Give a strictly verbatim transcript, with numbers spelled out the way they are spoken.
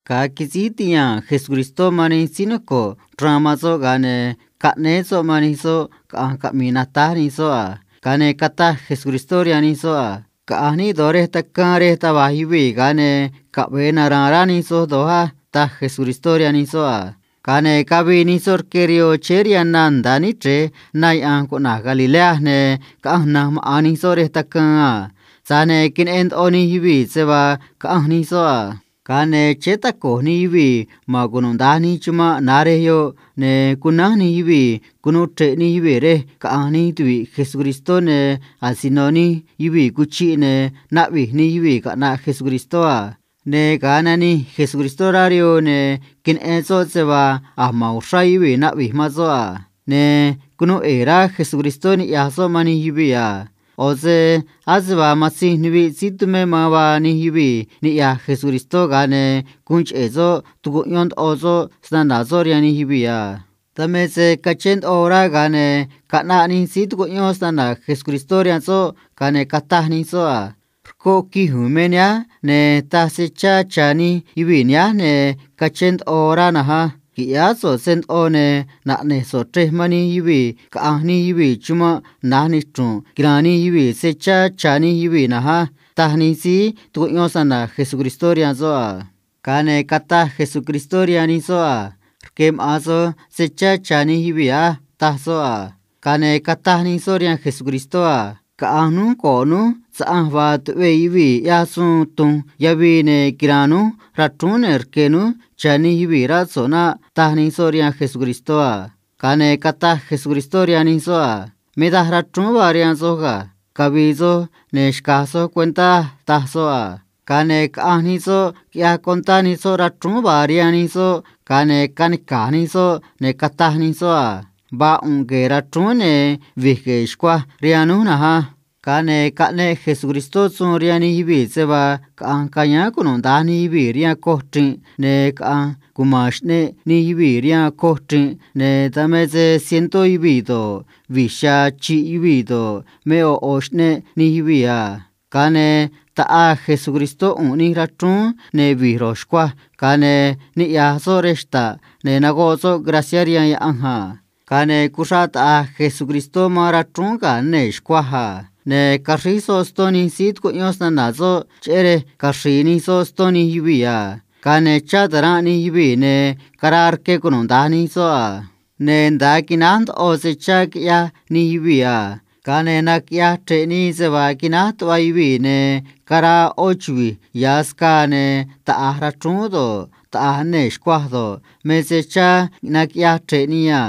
ga̱a quisíj ti̱yaa̱n Jesucristó man nij síí noco̱ꞌ chraan man soꞌ, ga̱a ne̱ caꞌnéé soꞌ man nij soꞌ caꞌa̱nj caꞌmi̱i̱ natáj nij soꞌ a. Ga̱a ne̱ cataj Jesucristó rihaan nij soꞌ a: ―Caꞌa̱nj níꞌ do̱j rej tacaan rej taj va̱j yuvii̱, ga̱a ne̱ caꞌve̱e nara̱a̱n rá nij soj do̱j á ―taj Jesucristó rihaan nij soꞌ a. Ga̱a ne̱ cavii nij soꞌ rque rihoo chéé rihaan na nda̱a níꞌ chre̱e na yaꞌa̱nj cuꞌna̱j Galilea, ne̱ caꞌanj na̱nj maꞌa̱n nij soꞌ rej tacaan a. Tza̱j ne̱ queneꞌen ndoꞌo nij yuvii̱ se vaa caꞌanj nij soꞌ a. Ga̱a ne̱ chéé taco̱j nij yuvii̱ ma̱n cunuda̱nj nij chumanꞌ na̱j rej yoꞌ, ne̱ cunánj nij yuvii̱ cunuu chre̱ꞌ nij yuvii̱ rej caꞌa̱nj nij tuvi̱ꞌ Jesucristó, ne̱ asino nij yuvii̱ cuchiꞌ, ne̱ naꞌvi̱j nij yuvii̱ caꞌna̱ꞌ Jesucristó a. Ne̱ ga̱a nanij Jesucristó rá rihoo, ne̱ queneꞌen soꞌ se vaa a̱j ma̱n uxrá yuvii̱ naꞌvi̱j man soꞌ a. Ne̱ cunuu ꞌe̱e̱ rá Jesucristó niꞌya̱j soꞌ man nij yuvii̱ a. ꞌO̱ se ase vaa Matzinj Nuviꞌ Síí Tumé Man vaa nij yuvii̱ niꞌya̱j Jesucristó, ga̱a ne̱ guun cheꞌe̱ soꞌ tucuꞌyón ndoꞌo soꞌ snana̱ soꞌ rihaan nij yuvii̱ a. Dan me se cachén ndoꞌo rá, ga̱a ne̱ caꞌnaꞌ nij síí tucuꞌyón snana̱ Jesucristó rihaan soꞌ, ga̱a ne̱ cataj nij soꞌ a: ―Rcoꞌ quij u̱u̱n me nihánj, ne̱ taj se chá cha̱ nij yuvii̱ nihánj, ne̱ cachén ndoꞌo rá na̱nj á. Qui̱ꞌyáá so̱ꞌ se ndoꞌo, ne̱ naꞌne̱j so̱ꞌ chrej man nij yuvii̱ caꞌa̱nj nij yuvii̱ chumanꞌ na̱j nichru̱nꞌ quira̱a̱n nij yuvii̱ se chá cha̱ nij yuvii̱ na̱nj á ―taj nij síí tucuꞌyón snana̱ Jesucristó rihaan soꞌ a. Ga̱a ne̱ cataj Jesucristó rihaan nij soꞌ a: ―Rque̱ maꞌa̱n soj se chá cha̱ nij yuvii̱ á ―taj soꞌ a. Ga̱a ne̱ cataj nij soꞌ rihaan Jesucristó a: ―Caꞌa̱nj núj go̱ꞌ núj saꞌanj vaa tuꞌve̱e̱ yuvii̱ ꞌyaj suun tu̱nj yavii, ne̱ quira̱a̱n núj rachrúún, ne̱ rque̱ núj cha̱ nij yuvii̱, rá so̱ꞌ naꞌ ―taj nij soꞌ rihaan Jesucristó a. Ga̱a ne̱ cataj Jesucristó rihaan nij soꞌ a: ―Me daj rachrúún vaa rihaan soj ga̱. Cavi̱i̱ soj, ne̱ xca̱j soj cuentá ―taj soꞌ a. Ga̱a ne̱ caꞌanj nij soꞌ quiꞌyaj cuentá nij soꞌ rachrúún vaa rihaan nij soꞌ, ga̱a ne̱ canica̱j nij soꞌ, ne̱ cataj nij soꞌ a: ―Vaa ꞌu̱nꞌ gue̱e̱ rachrúún, ne̱ vi̱j gue̱e̱ xcuaj rihaan núj na̱nj á. Ga̱a ne̱ caꞌneꞌ Jesucristó suun rihaan nij yuvii̱ se vaa caꞌa̱nj cayáán cunuda̱nj nij yuvii̱ rihaan coj chri̱nꞌ, ne̱ caꞌa̱nj cuma̱n xꞌneꞌ nij yuvii̱ rihaan coj chri̱nꞌ, ne̱ dan me se cientó yuvii̱ do̱ꞌ, vi̱j xa̱a̱ chi̱ꞌ yuvii̱ do̱ꞌ, me ꞌo̱ ꞌo̱ xꞌneꞌ nij yuvii̱ a. Ga̱a ne̱ taꞌaa Jesucristó ꞌu̱nꞌ nij rachrúún, ne̱ vi̱j ro̱j xcuaj, ga̱a ne̱ niꞌya̱j soꞌ rej xta̱ꞌ, ne̱ nagoꞌ soꞌ graciá rihaan Yaꞌanj a. Ga̱a ne̱ cuxraꞌ taꞌa̱j Jesucristó man rachrúún ga̱ nee̱ xcuaj a. Ne̱ caxríj soꞌ ston nij síí tucuꞌyón snana̱ soꞌ, cheꞌé rej caxri̱i̱ nij soꞌ ston nij yuvii̱ a. Ga̱a ne̱ chá ta̱ranꞌ nij yuvii̱, ne̱ caraa rque cunuda̱nj nij soꞌ a. Ne̱ nda̱a quináj ndoꞌo se chá quiꞌyaj nij yuvii̱ a. Ga̱a ne̱ naquiꞌyaj chre̱ꞌ nii se vaa quináj tuꞌva yuvii̱, ne̱ caraa ꞌó chuvi̱j ya̱ scaa, ne̱ taꞌa̱j rachrúún do̱ꞌ, taꞌa̱j nee̱ xcuaj do̱ꞌ, me se chá naquiꞌyaj chre̱ꞌ nii a.